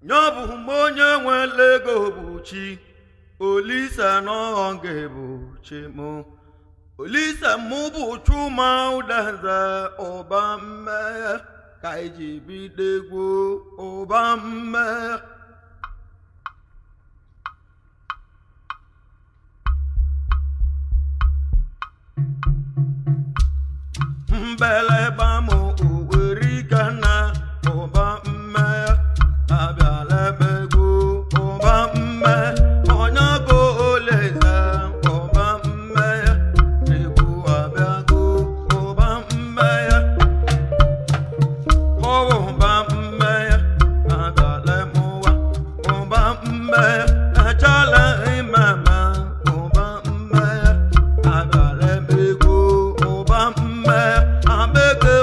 Nye bụ mgbe onye nwere ego bụ chi. Olisa n'oge bụ chi mụ. Olisa mụ bụ Chuma Udeze ụba mmeghe ka iji bido egwu ụba mmeghe. Mbeleba m owerikana ụba mmeghe abịala ebe egwu ụba mmeghe onye go oleze ụba mmeghe egwu abịago ụba mmeghe ụba mmeghe abịala m ụwa ụba mmeghe achala imeme ụba mmeghe abịala m egwu ụba mmeghe abeke.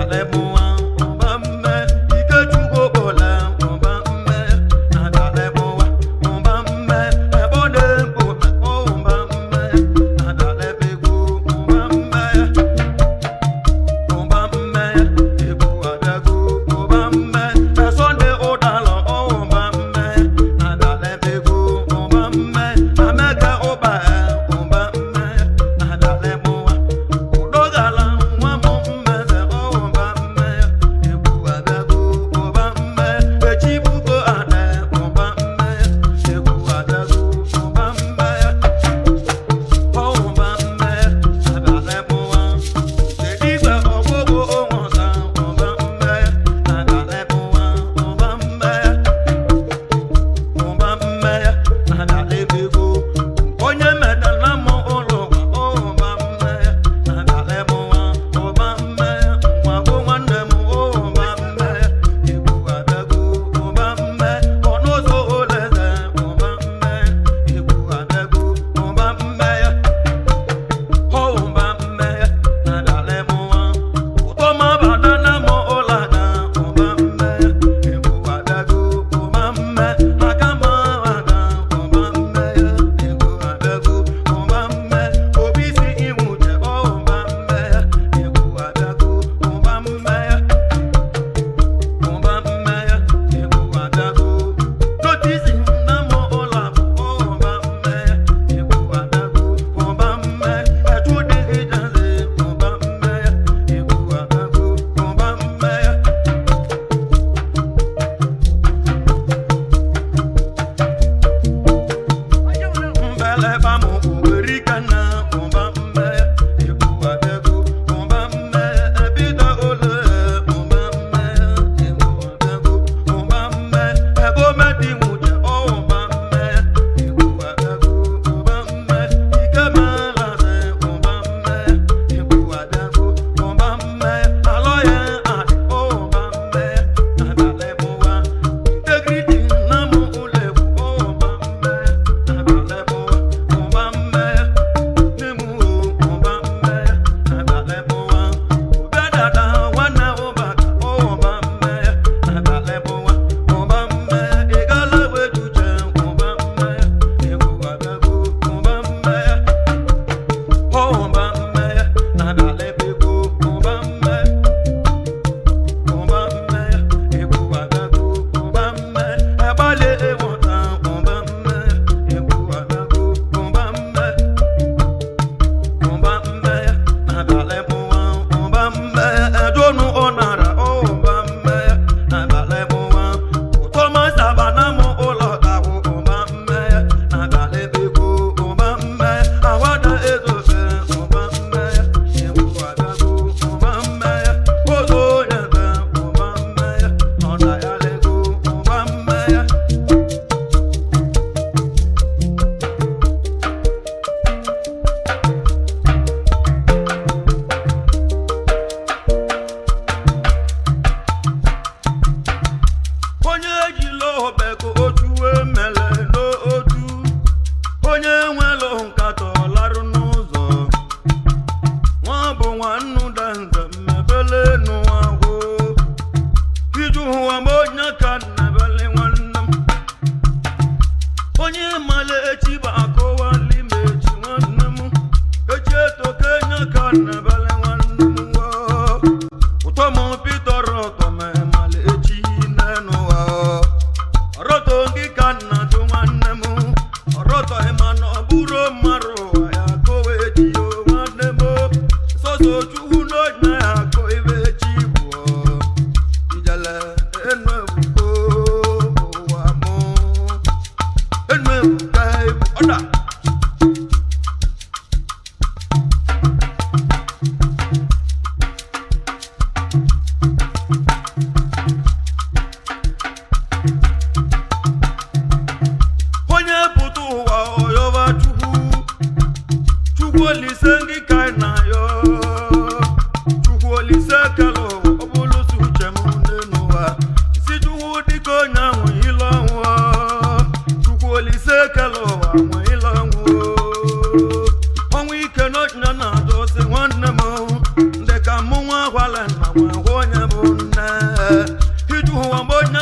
Abịala mụwa ụba mme. Ikechukwu bụla ụba mme. Abịala mụwa ụba mme. Ebe ọ na-ekpo ụba mme. Abịala egwu ụba mme. Ụba mme egwu abịago ụba mme. Sọnde ụdala ụba mme. Abịala egwu ụba mme. Amaka ụba ụba mme. Abịala mụwa ụdọgala nwa m mmeze ụba mme.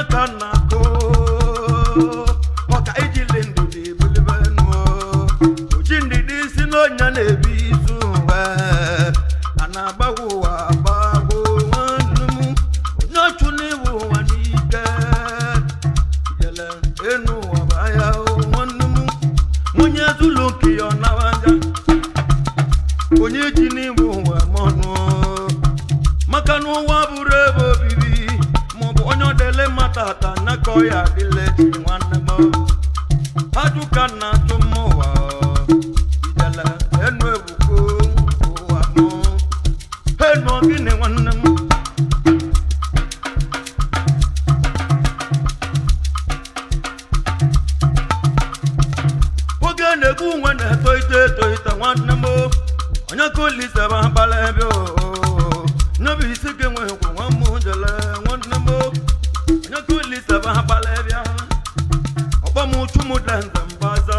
Onye ka m na-akụ ọka ijili ndidi bulibe enu oji ndidi si n'ọnya na-ebi izu ụwa a na-agbagwo ụwa agbagwo nwanne m onye ọchụ n'iwu ụwa n'ike jele enu ụwa bụ ahịa nwanne m onye zulu nke ya ọ nawaga onye ji n'igbu ụwa mọnụ maka na ụwa bụrụ ebe obibi maọbụ onye ọdele matata nakọ ya adịla echi nwanne m ajụka na atụ m ụwa ijele enu ebuko ụwa m enu gịnị nwanne m. Oge na-egbu nwe na-eto ito eto ito nwanne m onye ka olisebe abalị ebe n'obi isi ka enweghịkwa nwa m jele nwanne m onye ka olisebe abalị bịa ọkpọ m chumudenze mbaza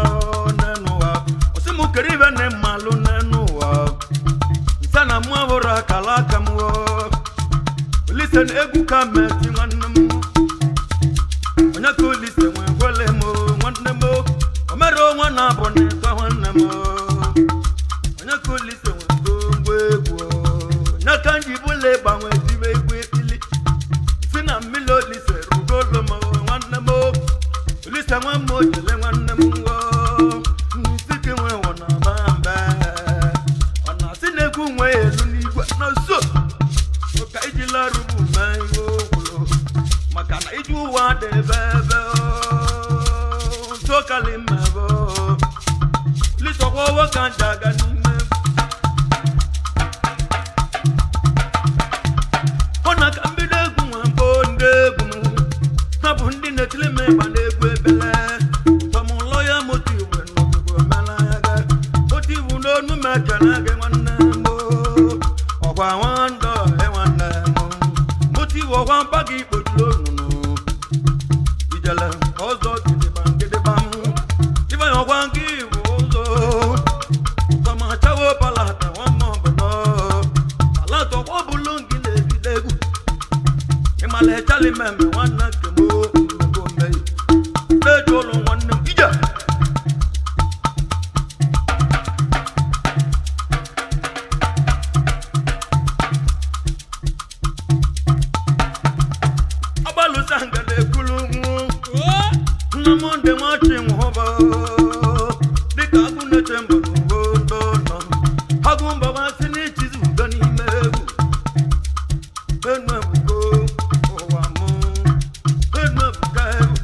n'ụwa ọsị m kere ibe na mmalụ n'ụwa nsa na mụ abụrụ akala aka m olise na egwu ka meti nwanne m onye ka olise nwe gwele m nwanne m o mere onwe na abụ na ịtọ nwanne m onye ka olise nwe ngwongwo egwu onye ka nji bụla ịgbanwe tibe egwu ekpili si na mmiri olise rugolo m nwanne m olise nwa m ojele nwanne m nsi ka nwe wọ na ba mbe ọ na-asị na egwu nwe elu n'igwe na so ka iji larụbụ mee ihe okwulu maka na iji ụwa dị ebe ebe sokali mmebe lisọkwa ọwa ka nja aga n'ime ọ na ka mbido egwu nwa mbụ ndị egwu m ha bụ ndị na-etili m ịgba na-egwu ebele ụtọmụlọ ya moto igwe n'ọgụgụ mela ya ga otu iwu n'onu m ekele gị nwanne m ọkwa nwandọ nwanne m moto iwu ọkwa mpa gị ikpochuru onunu ijele ọzọ gidigbam gidigbam ịbanye ọkwa nke iwu ụzọ ụtọmachawo palata nwanne ọbụla palata ọkwa ọbụlụ ngị na-ebido egwu ịmala echali mmemme nwanne nke m mmego mmehie na-eji ụlọ nwanne m ije. Agbalụsa ngada ekulu nwu nna m ndị nwachi nwụba dịka agụ na-eche mbọ n'ugbo ndọ nọ agụ mba si n'ichizi udo n'ime egwu enu ebuko ụwa mụ enu ebuka egwu.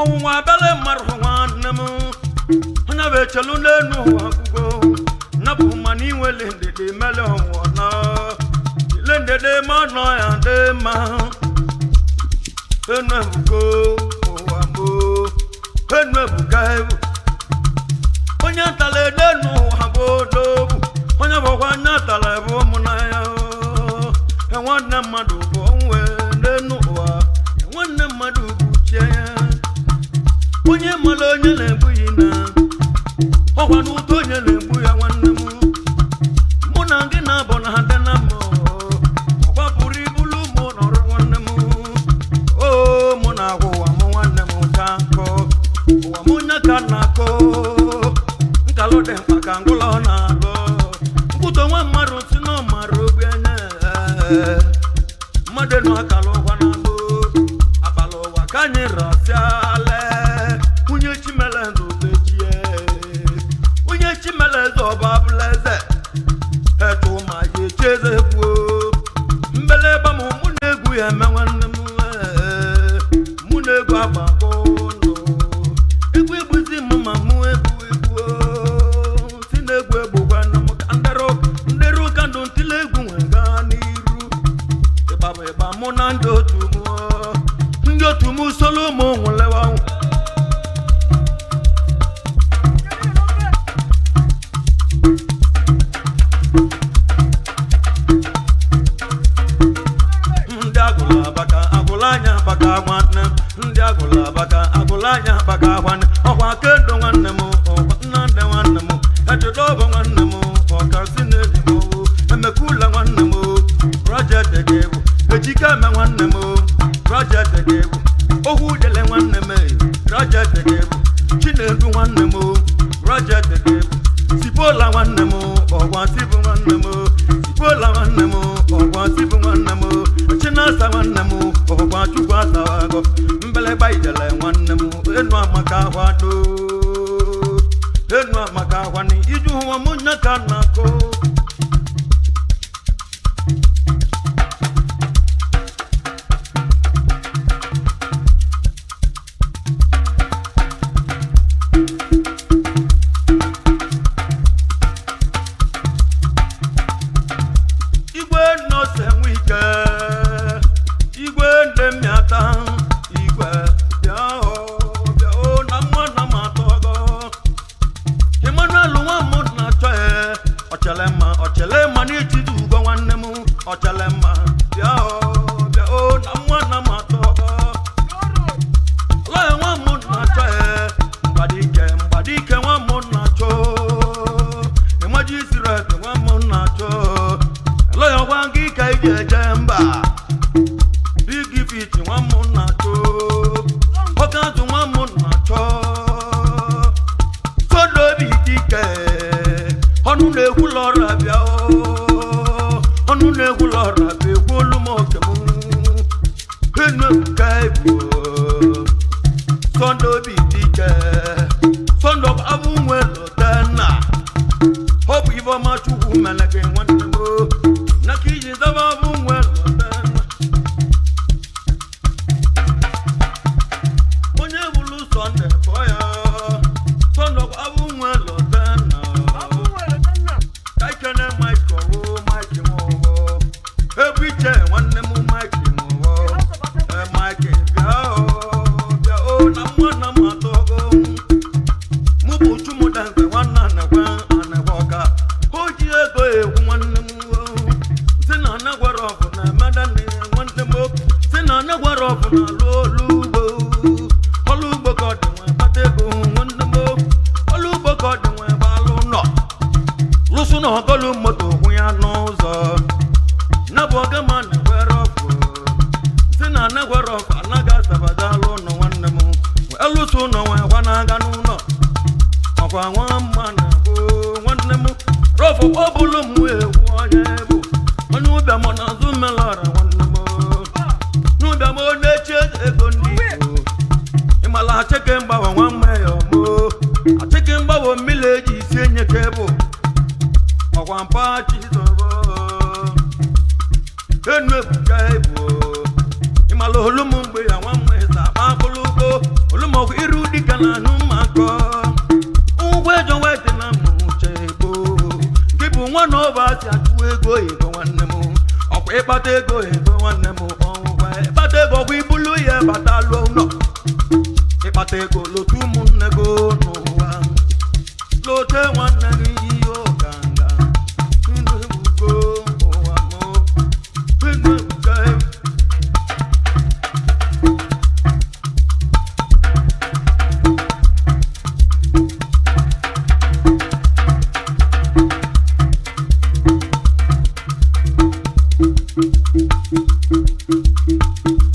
Ọnwụnwa abịala mmadụ nwanne m onye bụ echelu n'enu ụwa akwụgo napụ mana inwele ndidi mele ọnwụọ na ile ndidi ma nọ ya dị mma enu ebuko ụwa mbụ enu ebuka ebu onye tala n'enu ụwa bụ odogwu onye bụkwa anya tala ebu ụmụnanya nwanne mmadụ bụ onwe n'enu ụwa nwanne mmadụ bụ chie ya onye mara onye na-egbu ya na ọkwa n'ụtọ onye na-egbu ya nwanne m mụ na gị na-abụ na adị na mma ọkwa pụrụ ibulu mụ nọrọ nwanne m o mụ na agwa ụwa m nwanne m ka nkọ ụwa m onye ka na-akọ nkalụ dị mkpa ka ngụlọ na-alụ nkwụtọ nwa mmadụ si na ọmara ogbi anya mmadụ enu akala ụwa na-alụ akpala ụwa ka anyị rọsịala nwunye chimeleze obechie onye chimeleze ọba abụla eze etu ma ya eche eze kwuo mbeleba m mụ na-egwu ya eme nwanne m ee, mụ na-egwu agbakọ ndụ egwu egbuzi m ma mụ egwu egwu si na-egwu egbukwa nne m ka ndịrụ ndịrụ Sikwola nwanne m, ọgwa sibụ nwanne m. Sikwola nwanne m, ọgwa sibụ nwanne m. Chinasa nwanne m, ọgwa Chukwu asawago. Mbelekpa ijele nwanne m, enu amaka kwado, enu amaka kwani iju ụwa m nya ka na-akụ. Igwe nọọsụ enwe ike, igwe ndị mmịata, igwe bịa o, bịa o na mma na m atọgo. Emmanuel nwa m na-achọ e ọchele mma, ọchele mma n'etiti ugo nwanne m, ọchele mma, bịa o, bịa o na mma na m atọgo. Ọlọya nwa m na-achọ e mgbadike, mgbadike nwa m na-achọ, ịmaji isirete nwa m na-achọ. Ọlọya gwa gị ka ị ga-eje mba, big fit nwa m na-achọ, ọkazụ nwa m na-achọ, sodobi dike ọnụ na-ekwu lọra bịa o, ọnụ na-ekwu lọra bịa, ekwuolu m oke m. Enu ebuka ebu Sunday obi dike, Sunday abụ nwe lotenna, ọ bụ Ifeọma Chukwu mere gị nwanne m o, na ka iji zaba abụ nwe lotenna. Onye bụrụ Sunday kpọọ ya Sunday abụ nwe lotenna. Ka ikene Mike ọwụ Mike nwụọ egwu iche nwanne m, Mike nwụọ. Ee, Mike bịa o, bịa o na mma na m atọgo. Mụ bụ Chumudenze nwanne anekwe anekwe ọka o ji ego egwu nwanne m o. Si na anegwere ọgụ na emedani nwanne m o. Si na anegwere ọgụ na alụ olu ugbo, ọlụ ugbo ka ọ dị nwe kpata ego nwanne m o. Ọlụ ugbo ka ọ dị nwe gbalụ nọ lụsụ na ọgọlụ moto hụ ya n'ụzọ na bụ ọga ma na-egwere ọgụ. Si na anegwere ọgụ anaghị asabada alụ ụlọ nwanne m, wee lụsụ ụlọ nwee gwa na-aga n'ụlọ ọkwa nwa mma na-ekwu nwanne m rọfụ ọ bụlụ m egwu onye bụ onye ụbịa m n'azụ melọra nwanne m n'ụbịa m na-echi ego ndị Igbo ịmala achịke mgbawa nwa mma ya ọmụ achịke mgbawa mmiri eji isi enye ka bụ ọkwa mpa chizọbọ enu ebuka ebu ịmala olu m mgbe ya nwa mma ịsa akpa akpụlụgo olumọgwụ iru dịka na anụ mmakọ ụgwọ ejọ wetị na mụ uche ebo gị bụ nwa na ọba si achụ ego ego nwanne m ọkwa ịkpata ego ego nwanne m ọnwụkwa ịkpata ego ọkwa ibulu ya bata lụọ ụlọ ịkpata ego lotu ụmụnne gị n'ụwa lote nwanne gị ihe ụkanga ndụ ebugo ụwa mụ ndụ ebuka.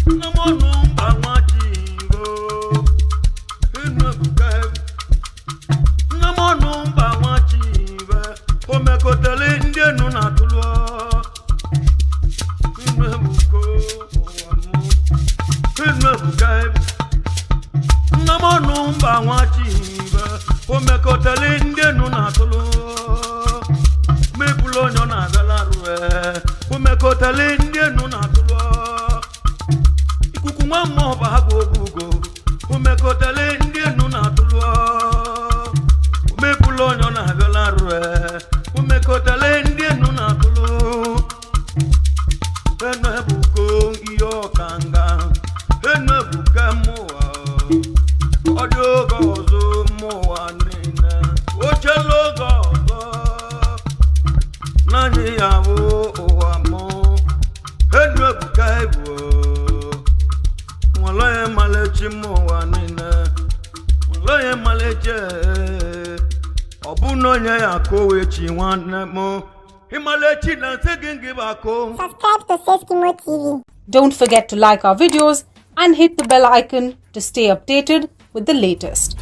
Nnamọnụ mba nwa chingo enu ebuka, nnamọnụ mba nwa chive o mekọtele ndị enu na-atụlụ enu ebuka ụwa mụ enu ebuka. Nnamọnụ mba nwa chive o mekọtele ndị enu na-atụlụ mebulu onye ọ na-abịala rue o mekọtele ndị enu na-atụlụ ikuku nwa mmụọ bụ agụ ogugo o mekọtele ndị enu na-atụlụ omepụlụ onye ọ na-abịala rue o mekọtele ndị enu na-atụlụ enu ebuko ihe ọkanga enu ebuka mmụọ ọ dị oge ọzọ mmụọ niile ochela oge ọzọ naanị ya bụ ụwa mụ enu ebuka ebu nwere onye malechi m ụwa niile nwere onye malechi ọ bụ na onye ya akụ echi nwanne m ịmalechi na nsị gị ngị bụ akụ. Subscribe to Safe Kimo TV. Don't forget to like our videos and hit the bell icon to stay updated with the latest.